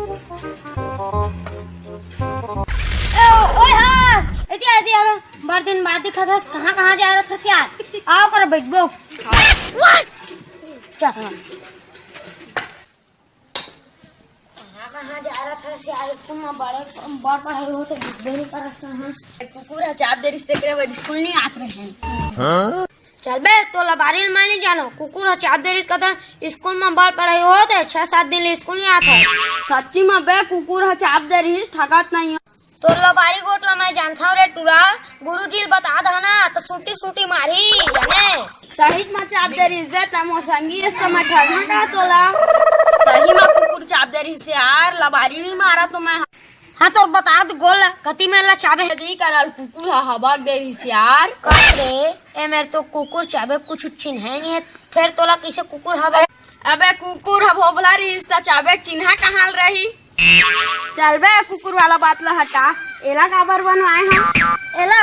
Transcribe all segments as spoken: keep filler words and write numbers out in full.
ए, ओए हस, एती, एती, आलो। बड़ दिन बाद दिखत हस, कहाँ, कहाँ जा रहत हस यार? आओ कर बैठबो। चल। कहाँ, कहाँ जा रहत हस यार? स्कूल में बड़े, बड़ पढ़ाई होत हे, दिखबे नहीं करत हस। कुकुर ह चाप दे रिहिस, तेकरे बर स्कूल नहीं आत रहें। चल बे, तोला बारी ल मैं नहीं जानों। कुकुर ह चाप दे रिहिस कथे, स्कूल में बड़ पढ़ाई होत हे, छह सात दिन ले स्कूल नहीं आत हे। सच्ची में बे, कुकुर ह चाप दे रिहिस, ठगत नहीं। तोर लबारी गोठ ल मैं जानथंव रे टूरा, गुरुजी ल बता दहना त सूटी सूटी मारही, जाने। सही म चाप दे रिहिस बे, त मोर संगी अस त मैं ठगहूं का तोला? सही म कुकुर चाप दे रिहिस यार, लबारी नहीं मारा तो मैं। हाँ, तोर बता दे गोल, कति मेर ल चाबे? जदी करल कुकुर ह हबक दे रिहिस यार। का रे, ए मेर तो कुकुर चाबे कुछ चिन्हे नहीं हे, फेर तोला कइसे कुकुर हबक? अबे कुकुर ह भोभला रिहिस त चाबे चिन्हा कहाँ ल रही? चल बे, कुकुर वाला बात ल हटा। एला काबर बनवाए हस? एला?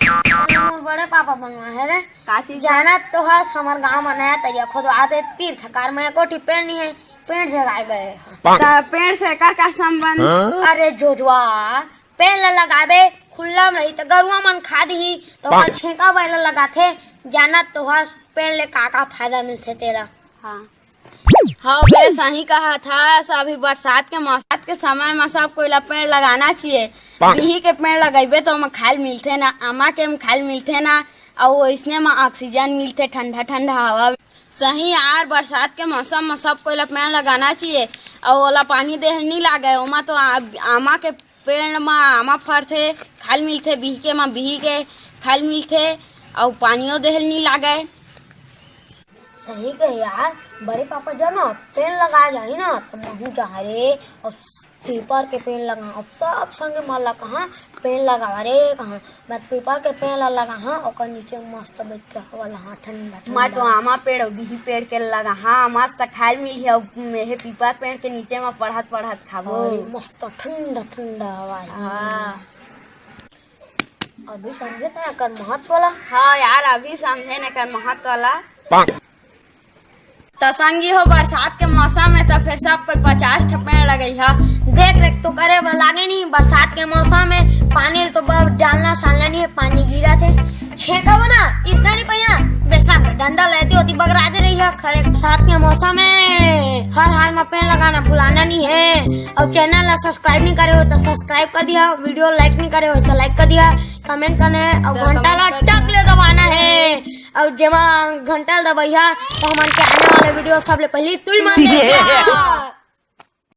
मोर बड़े पापा बनवाए हे रे। का चीज? जानत तो हस, हमर गांव म नया तरिया खोदवात हे, तीर तखार म एको ठी पेड़ नहीं हे, पेड़ जगाए बर हे। त पेड़ से एकर का संबंध? अरे जोजवा, पेड़ ल लगाबे, खुल्ला म रही त गरुवा मन खा दिही, त ओकर छेंका बर ल लगाथे। जानत तो हस, पेड़ ले का का फायदा मिलथे तेला। हाँ। हाँ बे, सही कहत हस। अभी बरसात के मौसम के समय म सब कोई ला पेड़ लगाना चाहिए। बिही के पेड़ लगइबे त ओमा खाए ल मिलथे ना, आमा के म खाए ल मिलथे ना, अउ ओइसने म ऑक्सीजन मिलथे, ठंडा ठंडा हवा। सही यार, बरसात के मौसम म सब कोई ला पेड़ लगाना चाहिए, अउ ओला पानी देहे ल नी लागे। ओमा तो आ-, आमा के पेड़ म आमा फरथे, खाए ल मिलथे, बिही के म बिही के खाए ल मिलथे, अउ पानियो देहे ल नी लागे। सही कहे यार, बड़े पापा जब ना पेड़ लगा जाही ना, त महू जाहूं रे, अउ पीपर के पेड़ लगाहूं, अउ सब संगी मन ला कहूं, पेड़ लगावा रे कहूं। मैं पीपर के पेड़ ला लगाहूं, ओकर नीचे मस्त बइठ के हवा लहां, ठंडा ठंडा। मैं तो आमा पेड़ अउ बिही पेड़ के लगाहूं, मस्त खाए ल मिलही, अउ मेहे पीपर पेड़ के नीचे म पढ़त पढ़त खाबो। अरे मस्त ठंडा ठंडा हवा हे। हाँ। अभी समझे ना एकर महत्व ला? हाँ यार, अभी समझे ना एकर महत्व ला। त संगी हो, बरसात के मौसम में त फेर सब कोई पचास ठो पेड़ लगइहा। देख रेख तो करे बर लागे नहीं, बरसात के मौसम में पानी तो ब-, डालना सालना नहीं हे, पानी गिरत हे। छेंकाबो ना, इतना नहीं पहिया, बेशक डंडा लेती होती बगरा दे रही है। खरे बरसात के मौसम में हर हाल में पेड़ लगाना भुलाना नहीं हे। अउ channel ला subscribe नहीं करे हो त subscribe कर दिया, video like नहीं करे हो त like कर दिया, comment करना हे अउ त घंटा ला comment कर टक दिया। ले दबाना हे। अउ जेमा घंटा ल दबइहा, त हमन के आने वाला video सबले पहिली तुमन देखहा।